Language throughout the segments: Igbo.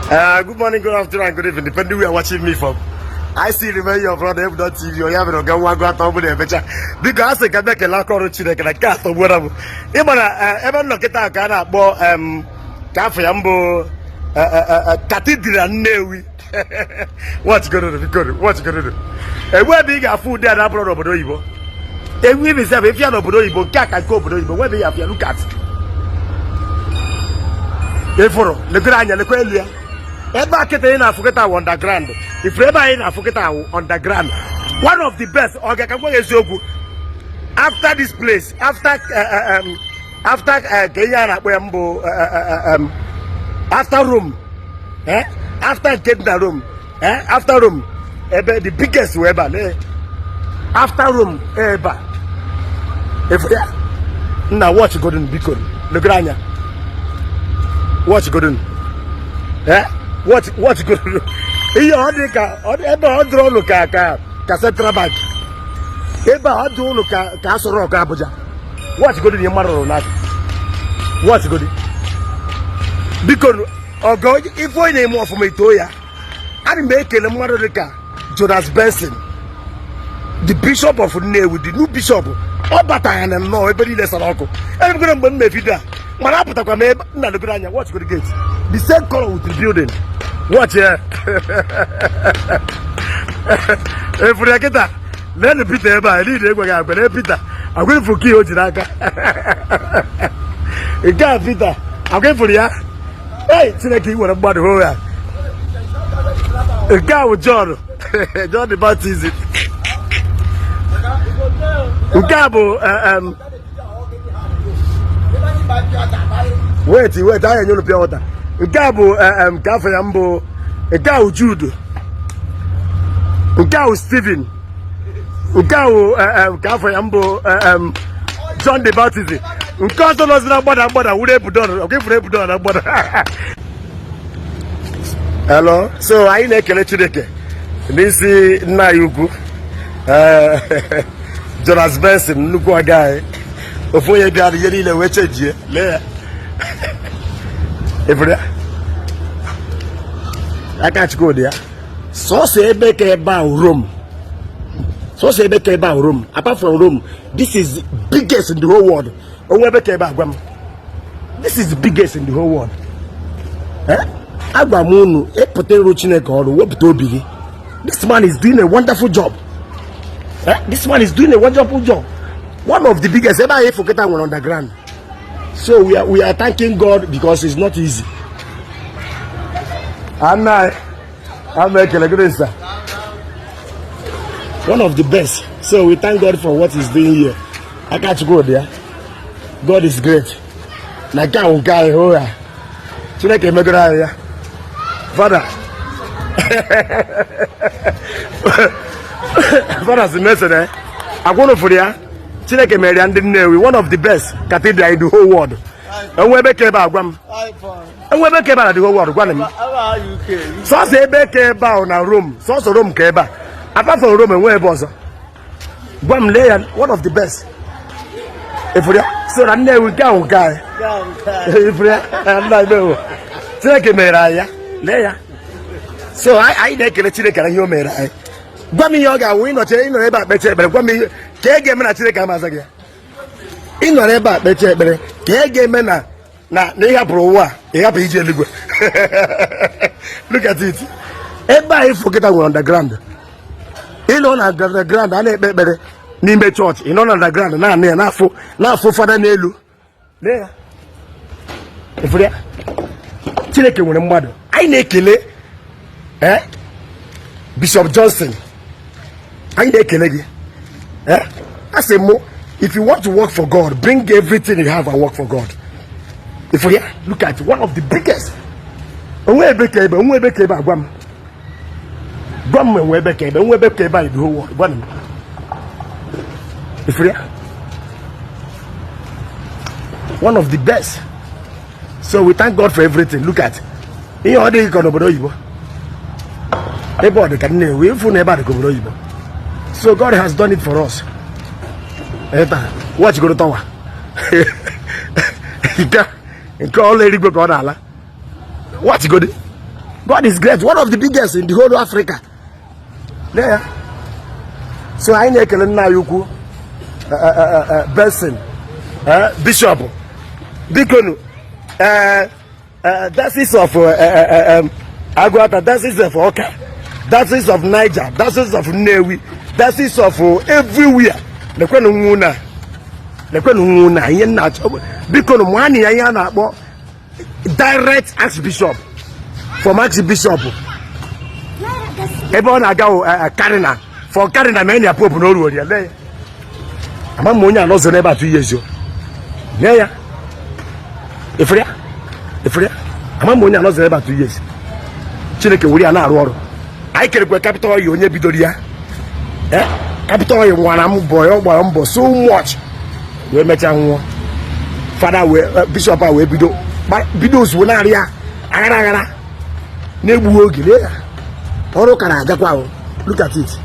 Good morning, good afternoon, and good evening, depending where you're watching me from. I still remain your brother Ebudon TV. Onye mere ọga nwa agụ atọ bụ na-emecha. Biko, a sị ka m ekele aka ọrụ Chineke na nke atọ gbuola m. Ị mara ebe m nọ kịta ka a na-akpọ ka afọ ya mbụ Cathedral Nnewi. Watch gododo, biko, watch gododo. Egbu ebe ị ga-afụ ụdị a na-abụrụ n'obodo oyibo. Egwu ibi sef ịfịa n'obodo oyibo nke a ka nke obodo oyibo nwebe ya afịa. Look at. Ịfụrụ, lekere anya, lekwa elu ya. Ebe a kịta ị na-afụ kịta wụ underground. Ifuru ebe anyị na-afụ kịta wụ underground, one of the best. Ọ ga-ka gwa gị eziokwu, after this place, after ka ihe a na-akpọ ya mbụ, after Rome, after nke dị na Rome, after Rome, ebe the biggest wụ ebe a. Lee, after Rome, ebe a efu ya nna. Watch godin, biko, legoro anya. Watch godin, watch godin. Ihe ọ dị ka ebe ọ dịrị ụnụ ka Central Bank, ebe a ọ dị ụnụ ka Aso Rock Abuja. Watch godin ihe mmadụ rụrụ n'aka. Watch godin, biko. Ọgọ ife onye na-eme ọfụma, ito ya. Ana m ekele mmadụ dị ka Jonas Benson, the bishop of Nnewi, the new bishop. Ọ batara na nnọọ ebe niile sara ọkụ ebegoro mgbe m mee video a, mana apụtakwa m ebe nna. Legoro anya, watch go the gate, the same color with the building. Watch ya, efuru ya kịta. Leenụ Peter ebe a niile egweghị agwa. Lee Peter, agwa ifu ka o ji n'aka nke a. Peter, agwa ifuru ya. Ei, Chineke, i nwere mmadụ hoo ya. Nke a bụ John, John the Baptist. Nke a bụ wait, wait, anyị enye unu pure water. Nke a bụ nke afọ ya mbụ. Nke a bụ Jude. Nke a bụ Stephen. Nke a bụ nke afọ ya mbụ, John the Baptist. Nke ọzọ nọzi na mgbada mgbada wuru Ebudon. Ọkwa ifuru Ebudon na mgbada. Hello. So anyị na-ekele Chineke n'isi nna anyị ukwu, Jonas Benson, nnukwu ọga anyị, ofu onye bịara, ihe niile wee chejie. Lee ya, efere ya, aka Chukwudi ya. Sọsọ ebe ka ebe a Rome, sọsọ ebe ka ebe a Rome. Apart from Rome, this is biggest in the whole world. Onwe ebe ka ebe a, gwa m. This is the biggest in the whole world. Eh? Agwa m unu, ịpụta ịrụ Chineke ọrụ, wepụta obi gị. This man is doing a wonderful job. Eh? This man is doing a wonderful job. One of the biggest. Ebe anyị fụkịta nwere underground. So we are thanking God because it's not easy. Ana ama ekele gị, sir. One of the best. So we thank God for what he's doing here. Aka Chukwu dị ya. God is great. Na nke ahụ nke anyị hụ ya, Chineke emegoro anyị ya. Fada, Fada si mesere agwụrụ fụrụ ya. Chineke mere ya ndị Nnewi one of the best cathedral in the whole world. Enwe ebe ka ebe a, gwa m. Enwe ebe ka ebe a na the whole world, gwa m. Sọsọ ebe ka ebe ahụ na Rome, sọsọ Rome ka ebe a. Apart from Rome, enwe ebe ọzọ, gwa m. Lee ya, one of the best. Ifuru ya, so na Nnewi nke ahụ nke anyị. Ifuru ya, nna imewo, Chineke mere anyị ya. Lee ya. So anyị na-ekele Chineke na ihe o mere anyị. Gwa m ihe ọ ga-awụ ịnọche ịnọrọ ebe a kpecha ekpere. Gwa m ihe ka e ga-eme na Chineke amaza gị ya. Ịnọrọ ebe a kpecha ekpere, ka e ga-eme na ịhapụrụ ụwa a, ịhapụ ije eluigwe. Look at it. Ebe a ịfụ kịta nwere underground. Ịnọ na underground a na-ekpe ekpere n'ime chọọchị. Ịnọ na underground na-anụ ya, na-afụ fada n'elu. Lee ya, ifuru ya. Chineke nwere mmadụ. Anyị na-ekele Bishop Johnson, anyị na-ekele gị. A sị mụ, if you want to work for God, bring everything you have and work for God. Ifuru ya, look at one of the biggest. Onwe ebe ka ebe, onwe ebe ka ebe a, gwa m, gwa m. Enwe ebe ka ebe, onwe ebe ka ebe a in the whole world, gwa m. Ifuru ya, one of the best. So we thank God for everything. Look at ihe ọ dịghị ka n'obodo oyibo. Ebe ọ dị ka Nnewi, ịfụ na ebe a dị ka obodo oyibo. So God has done it for us. Ebe watch goro tower nke ọla eluigwe ka ọ na-ala. Watch godi. God is great. One of the biggest in the whole Africa. Lee ya. So anyị na-ekele nna anyị ukwu Benson, Bishop, bikonu, Diocese of Aguata, Diocese of Awka, Diocese of Niger, Diocese of Nnewi, Diocese of everywhere. Lekwenụ nwa unu a, lekwenụ nwa unu a. Ihe nna achọ, bikonu, mụanị ya ihe a na-akpọ direct archbishop from archbishop ebe ọ na-aga cardinal, for cardinal ma enyi ya pope na oruo ya. Lee ya, ama m onye anọzọ n'ebe atụ ihe ezio. Lee ya, efere ya, efere ya. Ama m onye anọzọ n'ebe atụ ihe ezi. Chineke were ya na-arụ ọrụ. Anyị kerekwe Capital Oil, onye bidoro ya. Capital Oil nwara mbọ ya, ọ gbara mbọ so much wee mechaa nwụọ. Fada wee, bishọp a wee bido, bido ozugbo na-arị ya aghara aghara na-egbughị oge. Lee ya, ọrụ ka na-agakwa ahụ. Look at it.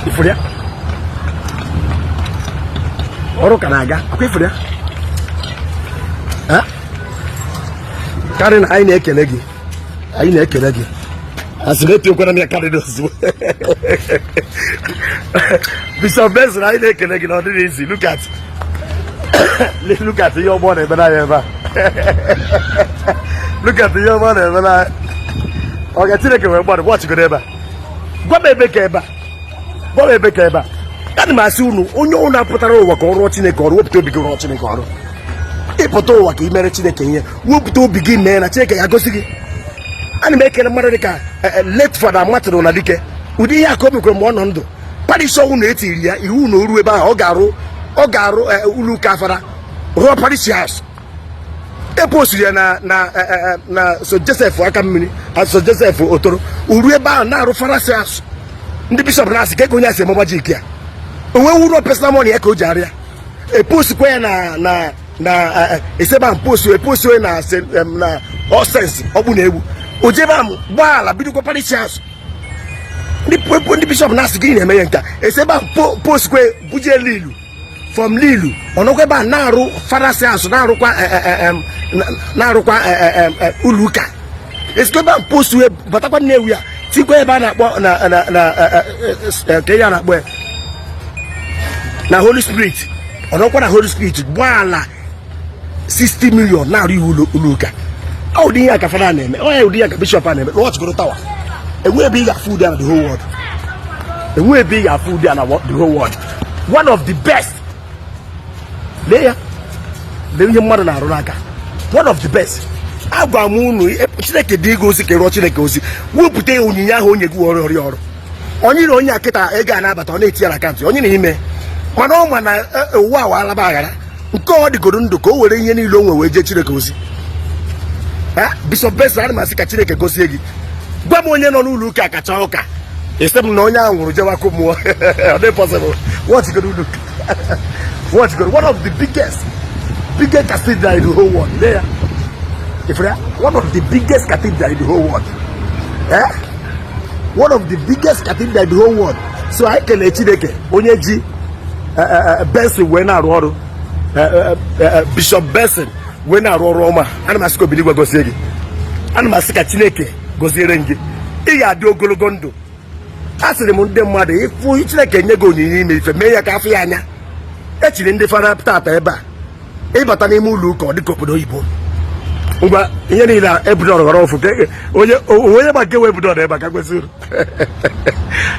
Ifuru ya, ọrụ ka na-aga akwa. Ifuru ya karị na anyị na-ekele gị, anyị na-ekele gị. Asị na etinyekwana m ya karịrị ozugbo. Bishop Benson, anyị na-ekele gị na ọ dịrị izi. Look at ihe ọgbọ na-eme n'anya ebe a. Look at ihe ọgbọ na-eme n'anya. Ọ ga Chineke wee gbọdụ gbọchigoro ebe a. Gwa m ebe ka ebe a, gwa m ebe ka ebe a. Ana m asị unu, onye ụlọ pụtara ụwa ka ọ rụọ Chineke ọrụ, wepụta obi gị rụọ Chineke ọrụ. Ịpụta ụwa ka ị mere Chineke ihe, wepụta obi gị mee na Chineke ga-agosi gị. Ana m ekele mmadụ dịka late Fada Martin Ụnadike. Ụdị ihe aka o mekwere mgbe ọ nọ ndụ, parish ọnwụ na etiri ya iwu na oru ebe ahụ, ọ ga-arụ ụlọ ụka fada, rụọ parish house. Eposturu ya na St Joseph aka mmiri, St Joseph Otoro uru ebe ahụ na-arụ father's house. Ndị bishọp na-asị ka ego onye asị eme majik ya onwe wuro personal money ya ka o ji arịa. Epostkwa ya na esebe ahụ, post epost ya na na All Saints ọkpụ na egwu ojebe ahụ gbaa ala, bidokwa parish house. Ndị bishọp na-asị gịnị na-eme ya nka. Esebe ahụ postkwe buje Lilu, from Lilu ọnọkwa ebe a na-arụ father's house, na-arụkwa ụlọ ụka. Esikwa ebe ahụ post wee batakwa Nnewi a, tikwa ebe a na-akpọ na ka ihe a na-akpọ ya na Holy Spirit. Ọnọkwa na Holy Spirit gbaa ala 60 million na-arụ iwu ụlọ ụka. Ọ ụdị ihe a ka fada na-eme, ọ ya ụdị ihe a ka bishọp a na-eme. Lọghachigoro tower, enwe ebe ị ga-afụ ụdị a na the whole world. Enwe ebe ị ga-afụ ụdị a na the whole world. One of the best. Lee ya, lee ihe mmadụ na-arụ n'aka. One of the best. Agwa m unu, Chineke dị ịga ozi ka ịrụọ Chineke ozi, wepụta ya onyinye ahụ onye gị ọrụ ọrụ ọrụ onye na onye a kịta ego a na-abata, ọ na-eti ya na akaụntụ onye na ime. Mana ọ ma na ụwa awa alaba aghara nke ọ dịgoro ndụ ka o were ihe niile o nwe wee jee Chineke ozi. Bishop Benson, ana m asị ka Chineke gozie gị. Gwa m onye nọ n'ụlọ ụka kacha ụka, isi m na onye ahụ nwụrụ jewakụ mmụọ. Ọ dị possible? Watch go ụlọ ụka, watch go one of the biggest cathedral in the whole world. Lee ya, ifere ya, one of the biggest cathedral in the whole world, eh, one of the biggest cathedral in the whole world. So anyị kelee Chineke onye ji Benson wee na-arụ ọrụ, Bishop Benson wee na-arụ ọrụ ọma. Ana m asị ka obiligwe gozie gị. Ana m asị ka Chineke goziere gị. Ị ga-adị ogologo ndụ. A sịrị m ndị mmadụ, ịfụ Chineke nye gị onyinye ime ife, mee ya ka afọ ya anya. Echiri ndị fada tata ebe a, ịbata n'ime ụlọ ụka, ọ dịka obodo oyibo. Ngwa, ihe niile a ebudoro ghọrọ ofu onye onye ma nke wee ebudoro ebe a ka kwesịrị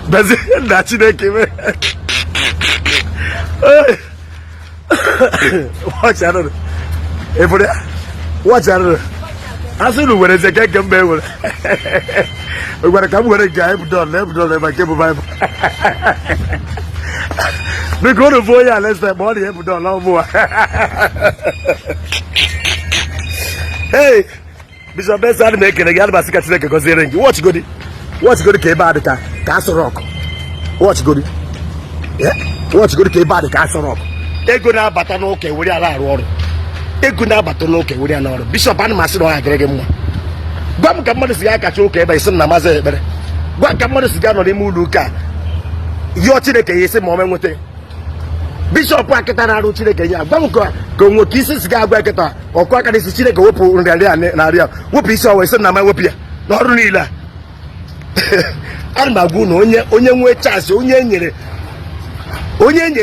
bezi na Chineke mee. Watch out. Efere, watch out. Asị unu were eze nke mba ewere gwara ka m were nke a ebudoro na ebudoro ebe nke bụ Baịbụl. Biko unu bụ onye alaeze ma ọ na ebudoro na ọmụwa. Hey, Bishop Benson, ana m ekele gị. Ana m asị ka Chineke gọziere gị. Watch godi, watch godi ka ebe a dị ka Aso Rock. Watch godi, watch godi ka ebe a dị ka Aso Rock. Ego na-abata n'ụka ewere ala arụ ọrụ, ego na-abata n'ụka ewere ya n'ọrụ. Bishọp, ana m asị na ọ ya dịrị gị mma. Gwa m ka mmadụ si ga akacha ụka ebe isi m na mazi ekpere. Gwa ka mmadụ si ga nọ n'ime ụlọ ụka yọọ Chineke ya isi ma ọ nweta. Bishọp a kịta na-arụ Chineke nye agwa m ka onwe ka isi si ga-agwa kịta ọkụ aka n'isi. Chineke wepụ nrịanrịa na-arịa, wepụ isi ọwa isi na ma wepụ ya n'ọrụ niile a. Ana m agwa unu, onye nwee chance, onye enyere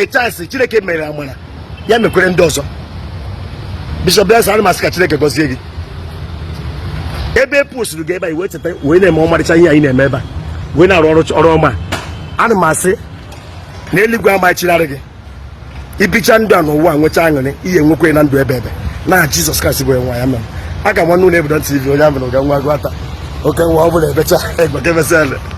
chance, Chineke mere amara ya, mekwere ndị ọzọ. Bishọp Blessing, ana m asị ka Chineke gọzie gị. Ebe postụrụ gị ebe a, wee cheta wee na-eme ọmarịcha ihe anyị na-eme ebe a, wee na-arụ ọrụ ọma. Ana m asị na eluigwe amachirarị gị. Ibicha ndụ a n'ụwa, nwecha aṅụrị ihe, nwekwe na ndụ ebe ebe na Jizọs Kraịst bụ nwa ya mere. Aga m nwanne ụlọ Ebudon TV, onye amụrụ ga nwa gụata oke nwa ọ bụla ebecha egbekemesịa.